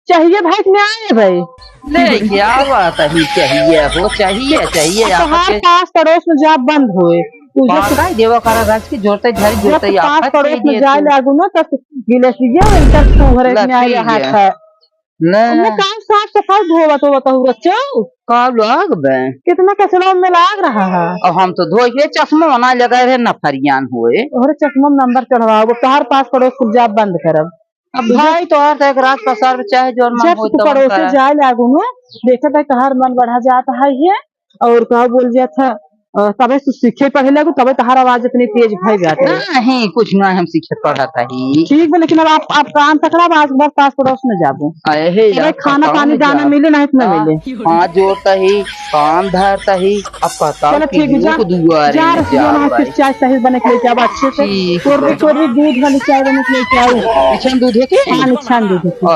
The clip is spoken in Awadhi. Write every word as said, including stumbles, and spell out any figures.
चाहिए भाई कि न्याय है भाई? लेके आवा तही चाहिए हो, चाहिए, चाहिए, और आपस तोहार के पास पड़ोस में जाब बंद होए। तू जब पास आई देवा करा रज के जोरते झाड़ी जब जोरते पास आफत पड़ोस कह में दिए जाए तू। लागू ना, तब गिलेसिया इनकर तू घरे न्याय लतिया। हाथ है। ना। हमने काम साफ सफाई धोवत होवत हो रचो। का लाग बे? कितना कचरा में लाग रहा है। अब हम तो धोई के चश्मा ना लगाए रहे, ना फरियान होए। तोहरे चश्मा में नंबर चढ़वाओ, तोहार पास पड़ोस कुल जाब बंद करब। अब भाई तोहार तो एक रात पसार में चाहे जोर मन जब होए तू तब पड़ोसे करा। जाए लागू ना, देखे भाई तोहार मन बढ़ा जात है ये, और का बोल जात है, अ, तबे से सीखे पढ़े लागू, तबे तोहार आवाज इतनी तेज भई जात है। नहीं, कुछ ना, हम सीखे पढ़त ही। ठीक बा, लेकिन अब आप, आप काम पकड़ा, आज बार पास पड़ोस में जाबो। अहे तबे यार, खाना काम पानी दाना जाब। मिले, नहीं तो ना हाँ, मिले। हाथ जोड़ता ही, काम धरता ही, अब पता चलो ठीक है, जा, दुआरे जा, में रख दियो जाब ना, भाई। फिर चाय सही बने के लेके आवा अच्छे से। ठीक तोर भी, बा। तोर भी दूध वाली चाय बने के लेके आओ। इच्छन दूध है के? हाँ, इच्छन दूध है। और